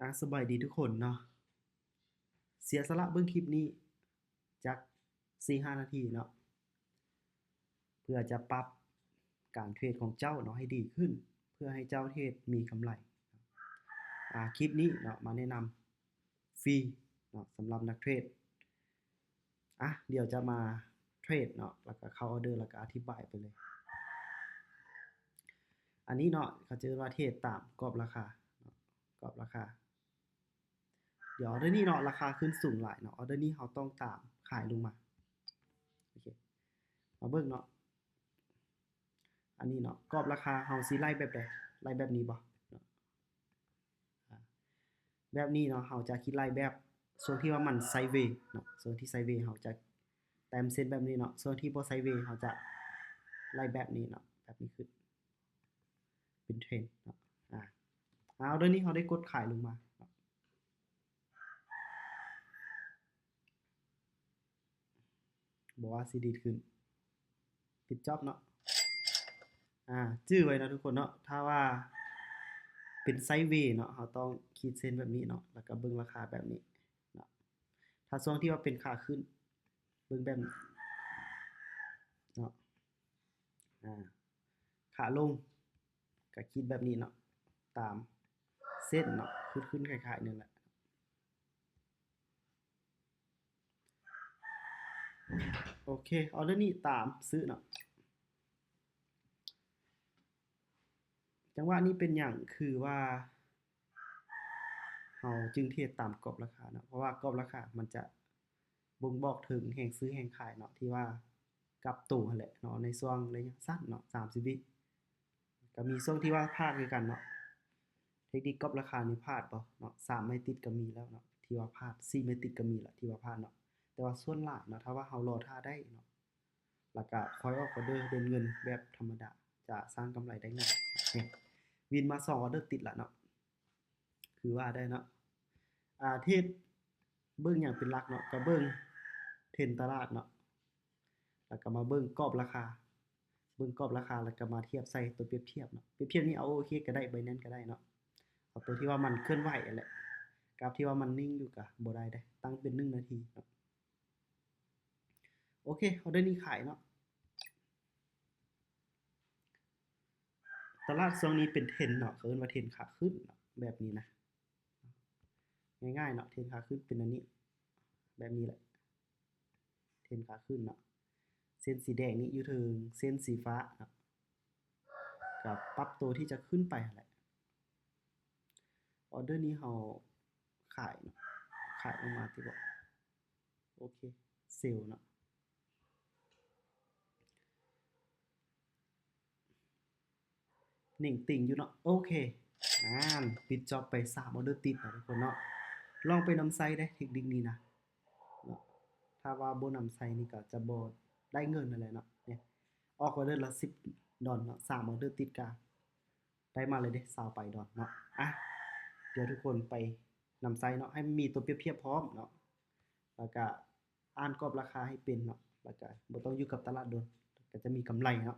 ອາ ສະບາຍດີທຸກຄົນເນາະ. ເສຍສະຫຼະເບິ່ງຄລິບນີ້ຈັກສີ່ຫ້ານາທີເນາະ ເພື່ອຈະປັບການເທຣດຂອງເຈົ້າເນາະໃຫ້ດີຂຶ້ນ ເພື່ອໃຫ້ເຈົ້າເທຣດມີກຳໄລ. ອາ ຄລິບນີ້ເນາະ ມາແນະນຳຟຣີເນາະ ສຳລັບນັກເທຣດ. ອາ ດຽວຈະມາເທຣດເນາະ ແລ້ວກໍເຂົ້າອໍເດີ ແລ້ວກໍອະທິບາຍໄປເລີຍ. ອັນນີ້ເນາະ ເຂົາຈະເອີ້ນວ່າເທຣດຕາມກອບລາຄາເນາະ ກອບລາຄາ. ດຽວອໍເດີນີ້ເນາະ ລາຄາຂຶ້ນສູງຫຼາຍເນາະ ອໍເດີນີ້ເຮົາຕ້ອງຕາມຂາຍລົງມາ. ໂອເຄ ມາເບິ່ງເນາະ ອັນນີ້ເນາະ ກອບລາຄາເຮົາຊິໄລ່ແບບໃດ? ໄລ່ແບບນີ້ບໍ່ເນາະ? ອາ ແບບນີ້ເນາະ ເຮົາຈະຄິດໄລ່ແບບຊ່ວງທີ່ວ່າມັນໄຊເວເນາະ ຊ່ວງທີ່ໄຊເວເຮົາຈະແຕ້ມເສັ້ນແບບນີ້ເນາະ ຊ່ວງທີ່ບໍ່ໄຊເວເຮົາຈະໄລ່ແບບນີ້ເນາະ ແບບນີ້ຂຶ້ນ ເປັນເທຣນເນາະ. ອາ ເອົາ ດຽວນີ້ເຮົາໄດ້ກົດຂາຍລົງມາເນາະ ບໍ່ວ່າຊິດີດຂຶ້ນ ປິດຈອບເນາະ. ອາ ຈື່ໄວ້ເນາະທຸກຄົນເນາະ ຖ້າວ່າເປັນໄຊເວເນາະ ເຮົາຕ້ອງຂີດເສັ້ນແບບນີ້ເນາະ ແລ້ວກໍເບິ່ງລາຄາແບບນີ້ເນາະ. ຖ້າຊ່ວງທີ່ວ່າເປັນຂາຂຶ້ນ ເບິ່ງແບບນີ້ເນາະ ອາ ຂາລົງ ກໍຂີດແບບນີ້ເນາະ ຕາມເສັ້ນເນາະ ຂຶ້ນໆ ຂາຍໆ ນີ້ແຫຼະ. ໂອເຄ ອໍເດີນີ້ຕາມຊື້ເນາະ. ຈັງຫວະນີ້ເປັນຫຍັງຄືວ່າເຮົາຈຶ່ງເທຣດຕາມກອບລາຄາເນາະ? ເພາະວ່າກອບລາຄາມັນຈະບົ່ງບອກເຖິງແຮງຊື້ແຮງຂາຍເນາະ ທີ່ວ່າກັບໂຕຫັ້ນແຫຼະເນາະ ໃນຊ່ວງໄລຍະສັ້ນເນາະ ສາມສິບວິ. ກໍມີຊ່ວງທີ່ວ່າພາດຄືກັນເນາະ ເທັກນິກກອບລາຄານີ້ພາດບໍ່ເນາະ ສາມໄມ້ຕິດກໍມີແລ້ວເນາະ ທີ່ວ່າພາດ ສີ່ໄມ້ຕິດກໍມີລະທີ່ວ່າພາດເນາະ. ແຕ່ວ່າສ່ວນຫຼາຍເນາະ ຖ້າວ່າເຮົາລໍຖ້າໄດ້ເນາະ ແລ້ວກໍຄ່ອຍອອກອໍເດີໂດນເງິນແບບທຳມະດາ ຈະສ້າງກຳໄລໄດ້ງ່າຍ. ນີ້ ວິນມາສອງອໍເດີຕິດລະເນາະ ຄືວ່າໄດ້ເນາະ. ອາ ເທຣດເບິ່ງຫຍັງເປັນຫຼັກເນາະ ກໍເບິ່ງເທຣນຕະຫຼາດເນາະ ແລ້ວກໍມາເບິ່ງກອບລາຄາ ເບິ່ງກອບລາຄາ ແລ້ວກໍມາທຽບໃສ່ຕົວປຽບທຽບເນາະ. ປຽບທຽບນີ້ເອົາໂອເຄກໍໄດ້ ໄບແນນກໍໄດ້ເນາະ ເອົາຕົວທີ່ວ່າມັນເຄື່ອນໄຫວຫັ້ນແຫຼະ ກັບທີ່ວ່າມັນນິ່ງຢູ່ກໍບໍ່ໄດ້ເດ້ ຕັ້ງເປັນໜຶ່ງນາທີເນາະ. ໂອເຄ ອໍເດີນີ້ຂາຍເນາະ. ຕະຫຼາດຊ່ວງນີ້ເປັນເທຣນເນາະ ເຂົາເອີ້ນວ່າເທຣນຂາຂຶ້ນເນາະ ແບບນີ້ນະ ງ່າຍໆເນາະ ເທຣນຂາຂຶ້ນເປັນອັນນີ້ ແບບນີ້ແຫຼະ ເທຣນຂາຂຶ້ນເນາະ. ເສັ້ນສີແດງນີ້ຢູ່ເທິງເສັ້ນສີຟ້າເນາະ ກໍປັບໂຕທີ່ຈະຂຶ້ນໄປຫັ້ນແຫຼະ. ອໍເດີນີ້ເຮົາຂາຍເນາະ ຂາຍອອກມາຕິບໍ່? ໂອເຄ ເຊວເນາະ ເໜັງຕິ່ງຢູ່ເນາະ. ໂອເຄ ອາ ປິດຈອບໄປສາມອໍເດີຕິດເນາະທຸກຄົນເນາະ. ລອງໄປນຳໃຊ້ເດ້ເທັກນິກນີ້ນະເນາະ ຖ້າວ່າບໍ່ນຳໃຊ້ນີ້ກໍຈະບໍ່ໄດ້ເງິນຫັ້ນແຫຼະເນາະ. ນີ້ ອອກອໍເດີລະສິບດອນເນາະ ສາມອໍເດີຕິດກະ ໄດ້ມາເລີຍເດ້ ຊາວປາຍດອນເນາະ. ອະ ດຽວທຸກຄົນໄປນຳໃຊ້ເນາະ ໃຫ້ມີຕົວປຽບທຽບພ້ອມເນາະ ແລ້ວກະອ່ານກອບລາຄາໃຫ້ເປັນເນາະ ແລ້ວກະບໍ່ຕ້ອງຢູ່ກັບຕະຫຼາດດົນ ກໍຈະມີກຳໄລເນາະ.